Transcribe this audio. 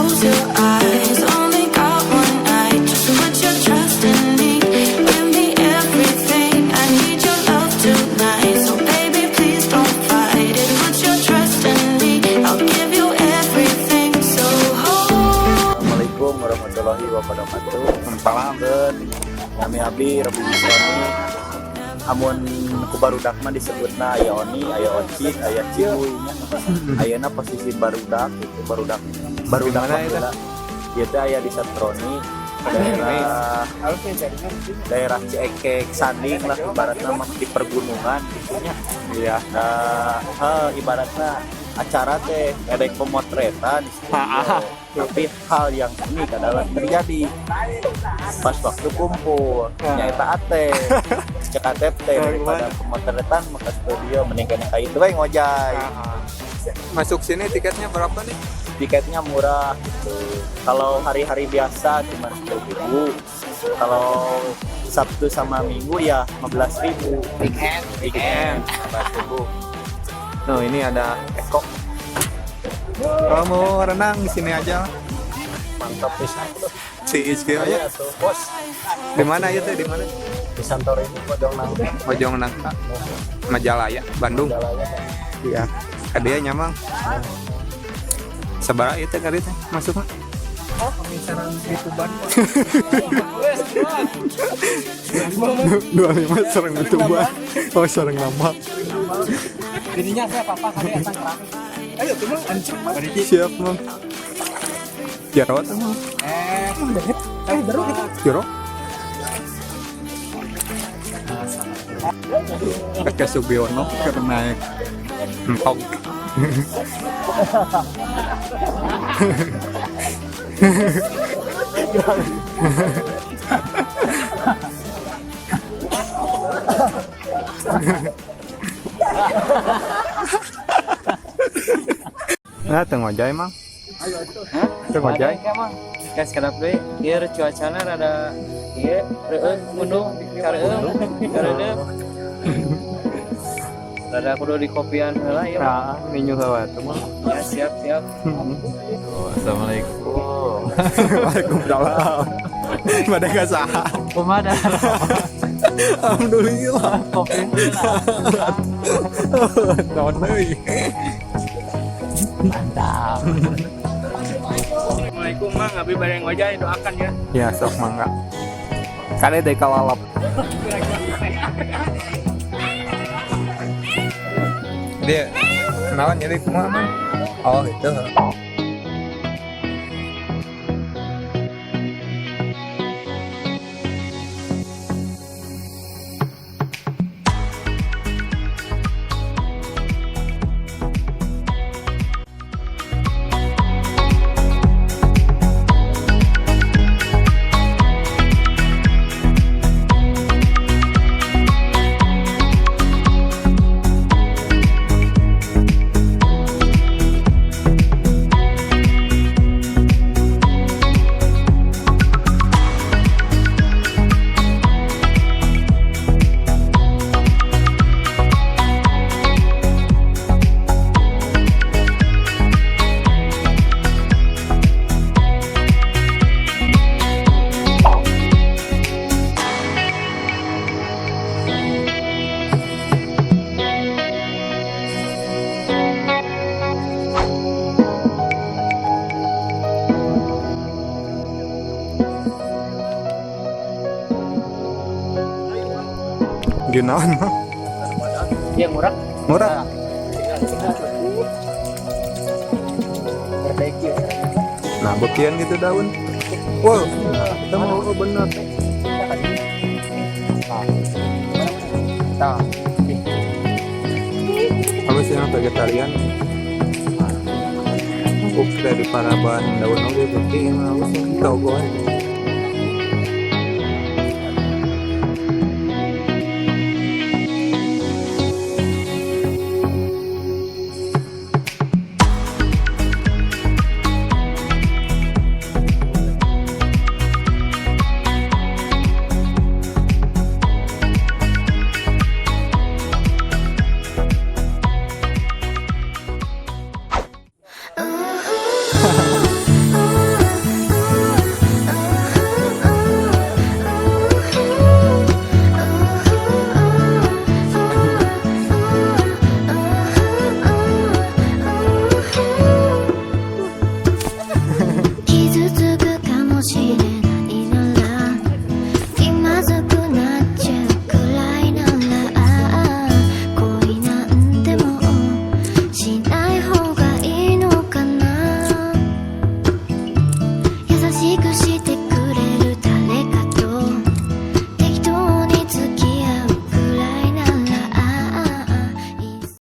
Close your eyes, only got one night. Just put your trust in me. Give me everything. I need your love tonight. So baby, please don't fight it. Put your trust in me. I'll give you everything. So hold. Assalamualaikum warahmatullahi wabarakatuh. Salam. Nami abdi Robi Bisroni. Amun ku barudak mah disebutna aya Oni, aya Ocit, aya Cihuy nya. Ayeuna posisi barudak itu barudak barudak Di mana eta? Baheula. Ieu teh aya di Satroni, daerah daerah Ciekek Sanding lah, ibaratna mah di pergunungan gitu nya. Iya. Nah, ibaratnya acara teh ada pemotretan di studio. Tapi hal yang unik adalah terjadi pas waktu kumpul nyaeta ate cek Atep teh, daripada pemotretan maka studio mending kena kayak itu we ngojay. Masuk sini tiketnya berapa nih? Tiketnya murah gitu, kalau hari-hari biasa cuma 10.000, kalau Sabtu sama Minggu ya 15.000. Weekend. Weekend 15.000. Nah, ini ada Eko. Kalau mau renang di sini aja. Mantap pisan. Si Izki aja. Tuh bos. Di mana ya teh? Di mana? Di Santorini, Pojok Nangka. Bojong Nangka. Majalaya, Bandung. Majalaya. Iya. Kadieu nya, Mang. Sabaraha ieu teh kali teh masukna? 25 sareng Tuban. Oh, sareng nambah. Jadinya saya papa kali akan keramik. Ayo tuh Mang, ancur Mang. Siap, Mang. Jero tuh, Mang. Eh, baru kita. Jero. Pakai Sugiono keur naik entog. Nah, teu ngojay, Mang. Teu ngojay. Guys, kedap deui. Ieu cuacana rada ieu reueut mundung kareueum kareueum. Rada kudu di kopian heula ieu mah. Nah, minyu heula tuh, Mang. Ya, siap siap. Assalamualaikum. Waalaikumsalam. Pada gak saha. Kumaha dah? Alhamdulillah. Kopi heula. Naon deui. Mantap. Assalamualaikum Mang, abi bareng ngojay doakan ya. Ya, sok mangga. Kade deh kalalap. Dia kenalan jadi kumaha, Mang? Oh, itu. Di naon, Mang? Iya murah. Murah. Perbaiki. Nah, bekian gitu daun. Wow, kita mau, oh, bener. Tah. Kalau sih yang vegetarian. Dari paraban daun oge beki halus tau gue.